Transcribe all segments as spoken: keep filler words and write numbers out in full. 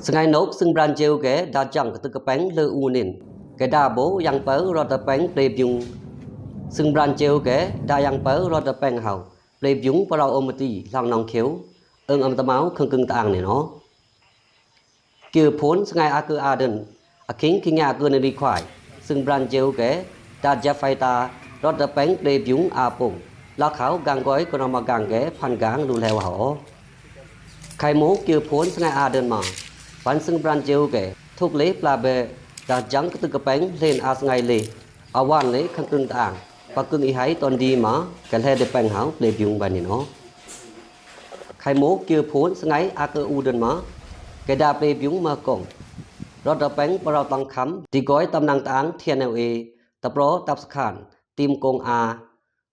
စငါအိၣ်စင်ဘြၣ်ကဵဝ်ကဲ ဒါယင်ကတုကပင်းလဵုအူနံၣ် ကဲဒါဘိယင်ပဵုရော့တပင်းပျေၣ်ဘျုး စင်ဘြၣ်ကဵဝ်ကဲ ဒါယင်ပဵုရော့တပင်းဟဝ် ပျေၣ်ဘျုးပရော့အိုမတံ လၢ်နီၢ်ၶဵဝ် အဵုင်အမတမၢဝ် ခင်းကင်းတၢင်န့ၣ်နီၢ် ကဵုဖိၣ်စငါအါကူအါဒိၣ် အခိင်ခံကယၤအကုနံၣ်ခွိုင် စင်ဘြၣ်ကဵဝ်ကဲ ဒါယင်ဖဲတၢ် ရော့တပင်းပျေၣ်ဘျုးအါပူၤ လၢ်ခဝ် ကၠၢင်းဂွဲ ကနီၢ်မၢကၠၢင်းကဲ ဖၣ်ကၠၢင်းလူၤလဲဝဲဟဝ် ခဲမိၢ် ကဵုဖိၣ်စငါအါဒိၣ်မး ပၢၣ်စင်ဘြၣ်ကဵဝ်ကဲ ထုးလဵပ်ပျၢ်ဘဲ ဒါယင်ကတုကပင်းလဵၼ်အါစငါလဵ အဝၢၼ်လဵ ခင်းကင်းတၢင် ပၢ်ကၠိၣ်အံၤဟဲတွၼ်ဒံးမး ကဲလဵပ်တပင်းဟဝ် ပျေၣ်ဘျုးဘၣ်န့ၣ်နီၢ် ခဲမိၢ် ကဵုဖိၣ်စငါအါကူအူဒိၣ်မး ကဲဒါပျေၣ်ဘျုးမၢကီၢ် ရော့တပင်းပရော့တီခမ်း ဒံးကွဲတၢ်မၠၣ်တၢင် ထံၣ်အဲၣ်အဲၣ် တပရီတၢ်စခၣ် တံၤမကိၣ်အါ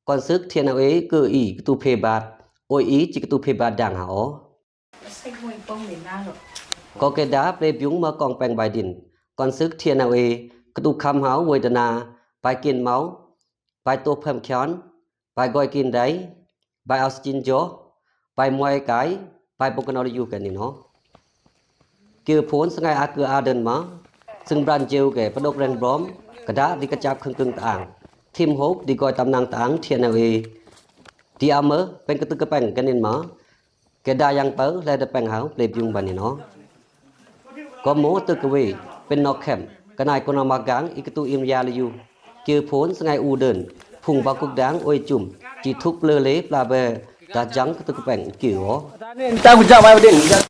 ကီၢ်စဲၣ် ထံၣ်အဲၣ်အဲၣ် ကဵုအံၤကတူၢ်ဖဲးဘၣ် အိၣ်အံၤကတူၢ်ဖဲးဘၣ်ဒါဟဝ် ကီၢ်ကဲဒါပျေၣ်ဘျုးမၢကီၢ်ပၢင်ဘၣ်ဒိၣ် ကီၢ်စဲၣ် ထံၣ်အဲၣ်အဲၣ် ကတူၢ်ခမ်းဟဝ် ဝေဒနာ ဘၣ်ကၠိၣ်မဝ်း ဘၣ်တိၢ်ဖၢမ်ၶျွန် ဘၣ်ဂွဲကၠိၣ်ဒၣ် ဘၣ်အီစကၠိၣ်ယို ဘၣ်မွဲကၢၣ် ဘၣ်ပူၤကနီၣ်လယူၤကဲန့ၣ်နီၢ် ကဵုဖိၣ်စငါအါကူအါဒိၣ်မး စင်ဘြၣ်ကဵဝ်ကဲ ပဒိၣ်ရဲၣ်ဘြီၣ် ကဒါဒံးကစၢပ်ၶင်းကၠိၣ်တၢင် ထံၣ်မဟိုး ဒံးကွဲတၢ်မၠၣ်တၢင် ထံၣ်အဲၣ်အဲၣ် ဒံးအါမၢ ပၢၣ်ကတုကပင်းကန့ၣ်မး ကဲဒါယင်ပၢၣ်လဵပ်တပင်းဟဝ် ပျေၣ်ဘျုးဘၣ်န့ၣ်နီၢ် ကီၢ်မိၢ် တၢ်ကဝ့ၢ် ပၢၣ်နီၣ်ခဲမ် ကနၣ်ကနီၣ်မၢကၠၢင်း အံၤကတူၢ်အံၤမယါလယူၤ ကဵုဖိၣ်စငါအူဒိၣ် ဖုၣ်ဘၣ်ကူၣ်ကဒါအိၣ်အံၤကုမ် ဒံးထုးလဵပ်ပျၢ်ဘဲ ဒါယင်ကတုကပင်းကဵုအီၤ တၢ်ကူၣ်ကဒါဘၣ်ဒိၣ်